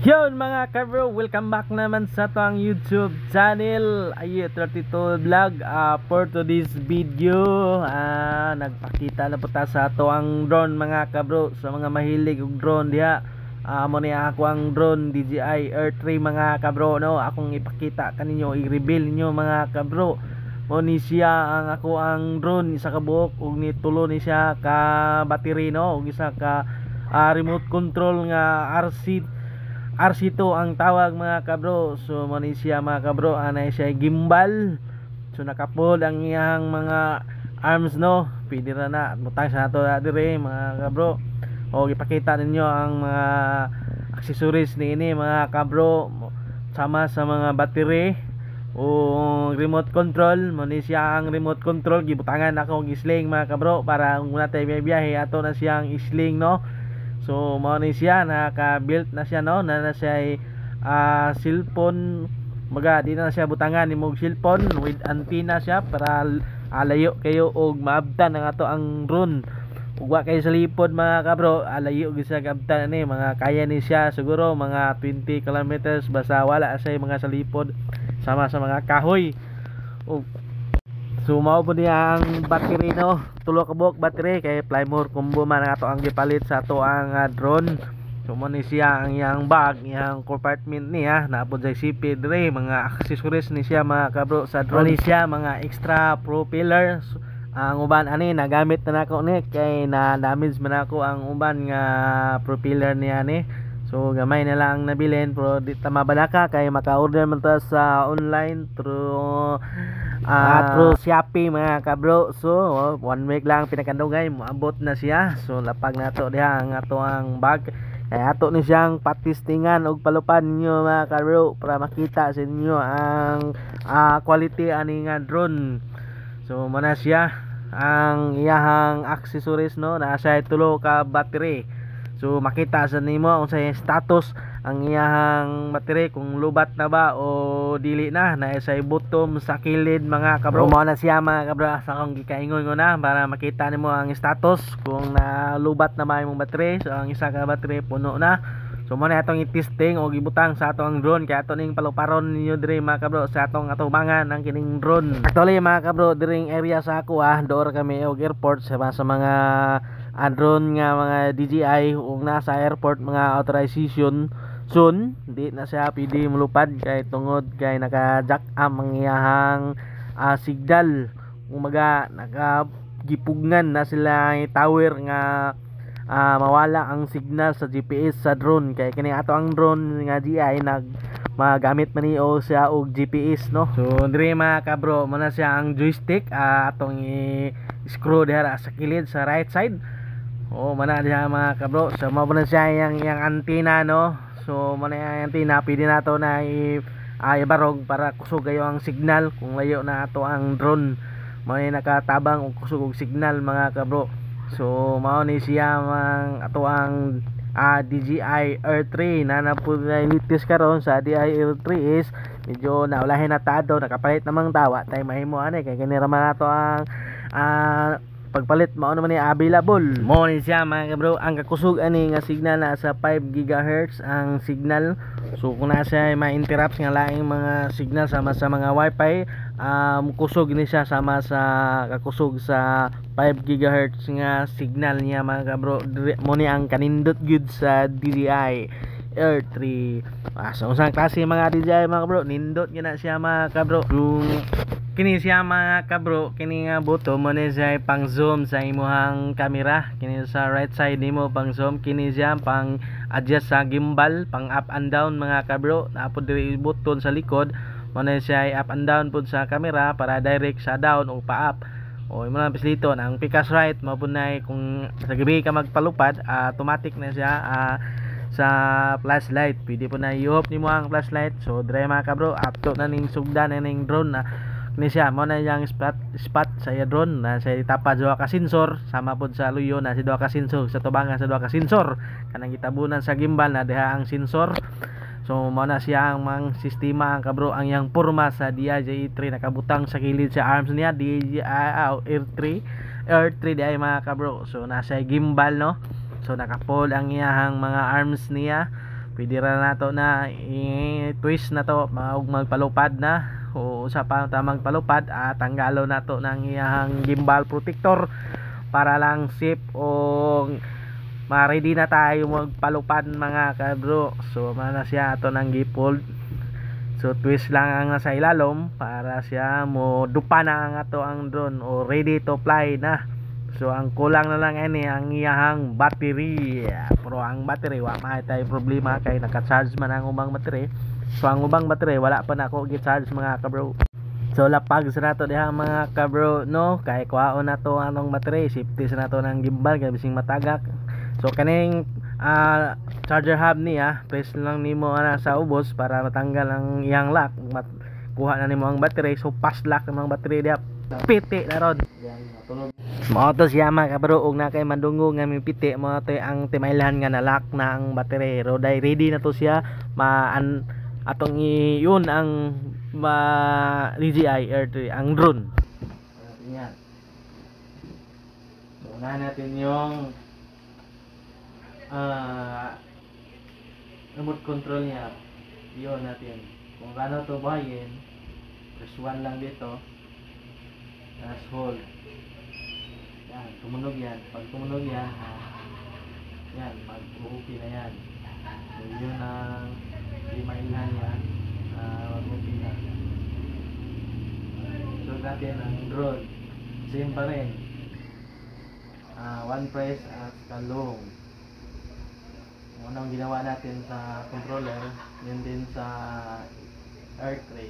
Yun, mga kabro, welcome back naman sa atoang YouTube channel, Ayo 32 Vlog. For today's video, nagpakita na po ta sa atoang drone, mga kabro. Sa mga mahilig og drone diha, mo ni ako ang drone DJI Air 3, mga kabro, no. Akong ipakita kaninyo, i-reveal ninyo, mga kabro. Mo ni siya ang ako ang drone, isa ka buok ug ni tulo ni siya ka battery, no, ug isa ka remote control nga RC RC2 ang tawag, mga kabro. So mo ni siya, mga kabro, anay siya gimbal. So nakapod ang iyang mga arms, no. Pwede ra na butang sa nato na dire, mga kabro. O ipakita ninyo ang mga accessories niini, mga kabro, sama sa mga battery o remote control. Mo ni siya ang remote control, gibutangan nako og isling, mga kabro, para kung wala tayo biyahe, ato na siyang isling, no. So mao ni siya, naka-built na siya, no, na siya cellphone. Maga di na siya butangan nimo og cellphone with antenna siya para layo kayo og maabtan ang ato ang drone. Ug wa kayo sa lipod, mga kabro, layo gyud siya kaabtan ani, mga kaya ni siya siguro mga 20 kilometers basta wala siya mga sa lipod sama sa mga kahoy. Ug so mao po niya ang battery, no. Tulo ka buok battery kay Fly More combo man ang ato ang gipalit sa ato ang drone. So mo ni siya ang iyang bag, iyang compartment niya, naa pod sa CP dire, mga accessories ni siya, mga kabro, sa drone. Ni siya mga extra propeller. So, ang uban ani nagamit na nako ni kay na damage man ako ang uban nga propeller niya ni. So gamay na lang nabilin pero di ta mabalaka kay maka-order man ta sa online through Shopee, mga kabro. So oh, one week lang pinakadugay, moabot na siya. So lapag nato diha ang ato ang bag kay ato ni siyang patistingan og palupan ninyo, mga kabro, para makita sa inyo ang quality ani nga drone. So mo na siya ang iyahang accessories, no, naa siya tulo ka battery. So makita sa nimo kung sa status ang iyahang battery, kung lubat na ba o dili na, na sa button sa kilid, mga kabro. Mao na siya, mga kabro, sa akong gikaingon ko na para makita nimo ang status kung nalubat na ba imong battery. So ang isa ka battery puno na. So mo na atong i-testing og ibutang sa ato ang drone kay ato ning paluparon ninyo diri, mga kabro, sa atong atubangan ang kining drone. Actually, mga kabro, diring area sa ako, door kami og airport sa mga drone nga mga DJI ug nasa airport mga authorization soon di na siya pwede mulupad kay tungod kay naka-jack am ang iyahang signal. Kumaga naka gipugngan na sila ang tower nga mawala ang signal sa GPS sa drone kay kini ato ang drone nga DJI nag magamit man ni o siya og GPS, no. So diri, mga kabro, mo na siya ang joystick, atong i-screw diha sa kilid sa right side. Oh, mana diha, mga kabro. So mao na siya yang antenna, no. So mo na yung antenna, pwede nato na ibarog para kusog kayo ang signal kung layo na ato ang drone. Mao ni nakatabang og kusog og signal, mga kabro. So mao ni siya mang ato ang DJI Air 3 na na po na latest karon sa DJI Air 3 is medyo naulahin na tado, nakapalit namang tawa tay mahimo ani kay kini ra man ato ang pagpalit, mao naman ni available. Mo ni siya, mga kabro, ang kakusog ani nga signal na sa 5 GHz ang signal. So kung nasa ma-interrupt nga laing mga signal sama sa mga wifi, kusog ni siya sama sa kakusog sa 5 GHz nga signal niya, mga kabro. Mo ni ang kanindot gyud sa DJI Air 3. So unsang klase mga DJI, mga kabro, nindot gyud na siya, mga kabro. Kung kini siya, mga kabro, kini nga buto mo ni siya pang zoom sa imuhang camera. Kini sa right side nimo pang zoom, kini siya pang adjust sa gimbal, pang up and down, mga kabro. Naa pod diri button sa likod, mo ni siya up and down pod sa camera para direct sa down o pa up. O imo lang pisliton ang pikas right, mao pud na kung sa gabi ka magpalupad, automatic na siya sa flashlight. Pwede po na i-off nimo ang flashlight. So dire, mga kabro, up to na ning sugdan na ning drone na ni siya. Mo na yang spot spot sa iya drone na sa itapad duha ka sensor, sama pod sa luyo na si duha ka sensor sa tubangan sa duha ka sensor kanang gitabunan sa gimbal na diha ang sensor. So mao na siya ang mang sistema ang kabro, ang iyang porma sa DJI 3 nakabutang sa kilid sa arms niya, DJI Air 3, Air 3 diay, mga kabro. So nasa gimbal, no. So nakafold ang iyahang mga arms niya. Pwede ra nato na i-twist na to og magpalupad na o usa pa ta magpalupad, tanggalon nato ng iyang gimbal protector para lang safe o ma-ready na tayo magpalupad mga kabro. So mana siya ato nang gifold. So twist lang ang nasa ilalom para siya mo dupa na ang ato ang drone o ready to fly na. So ang kulang na lang ini ang iyahang battery. Pero ang battery wa may tayo problema kay naka-charge man ang ubang battery. So ang ubang battery wala pa na ako gi-charge mga kabro. So lapag sa nato diha mga kabro no, kay kuhaon na to anong battery, safety sa nato ng gimbal kay bising matagak. So kaning charger hub niya, press lang nimo ana sa ubos para matanggal ang iyang lock, kuha na nimo ang battery. So fast lock ang battery diha, piti na ron. Mao to siya mga kabro, og na kay mandungog nga mipiti mo to ang timaylan nga na-lock na ang battery. Roday ready na to siya maan atong yun ang ma DJI Air 3 ang drone. Yan. So unahan natin yung remote control niya. Yun natin. Kung paano to buhayin, press 1 lang dito. Tapos hold. Yan, tumunog yan. Pag tumunog yan, yan, mag-uhupi na yan. So yun ang imailhan niya, mag-uhupi na. So natin ang drone. Same pa rin. One press at kalong. Kung anong ginawa natin sa controller, yun din sa Air 3.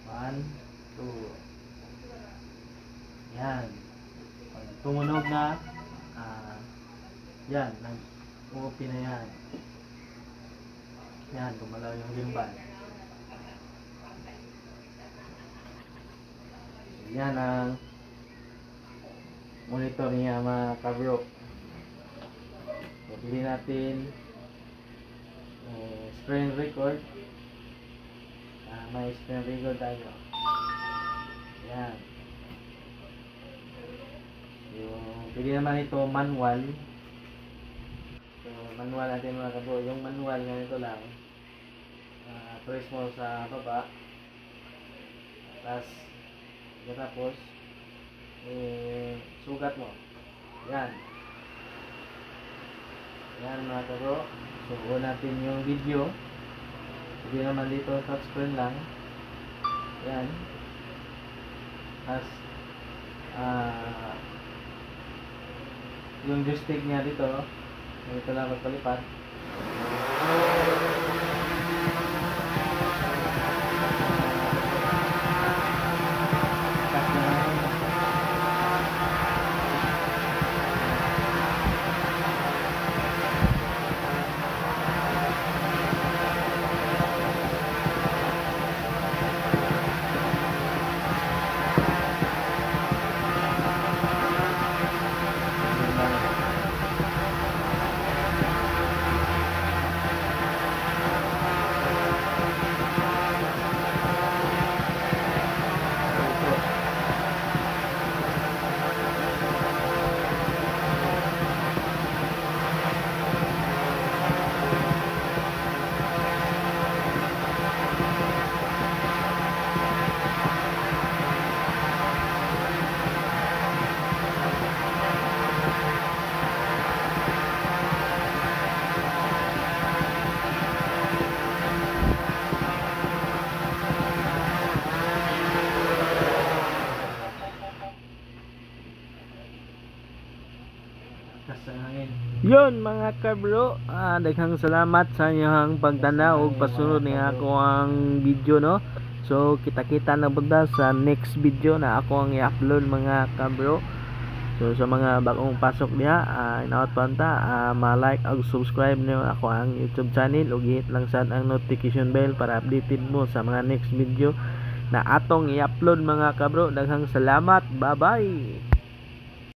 1, 2. Yan. Pag tumunog na, yan, nag-uopen na yan. Yan, gumalaw yung gimbal. Yan ang monitor niya mga kabro. So, pili natin screen record. May screen record tayo. Yan. Yung pili naman ito manual. So manual natin mga kabro. Yung manual ganito lang. Press mo sa baba. Tapos sugat mo. Yan. Yan mga kabro. So on natin yung video. Hindi naman dito touchscreen lang. Yan. Tapos yung joystick niya dito, dito lang magpalipat. Yun mga kabro, daghang salamat sa inyong pagtanaw ug pasunod ni ako ang video no. So kita-kita na banda sa next video na ako ang i-upload mga kabro. So sa mga bagong pasok niya, inaot pa ta, ma-like ug subscribe niyo ako ang YouTube channel ug i-hit lang sad ang notification bell para updated mo sa mga next video na atong i-upload mga kabro. Daghang salamat. Bye-bye.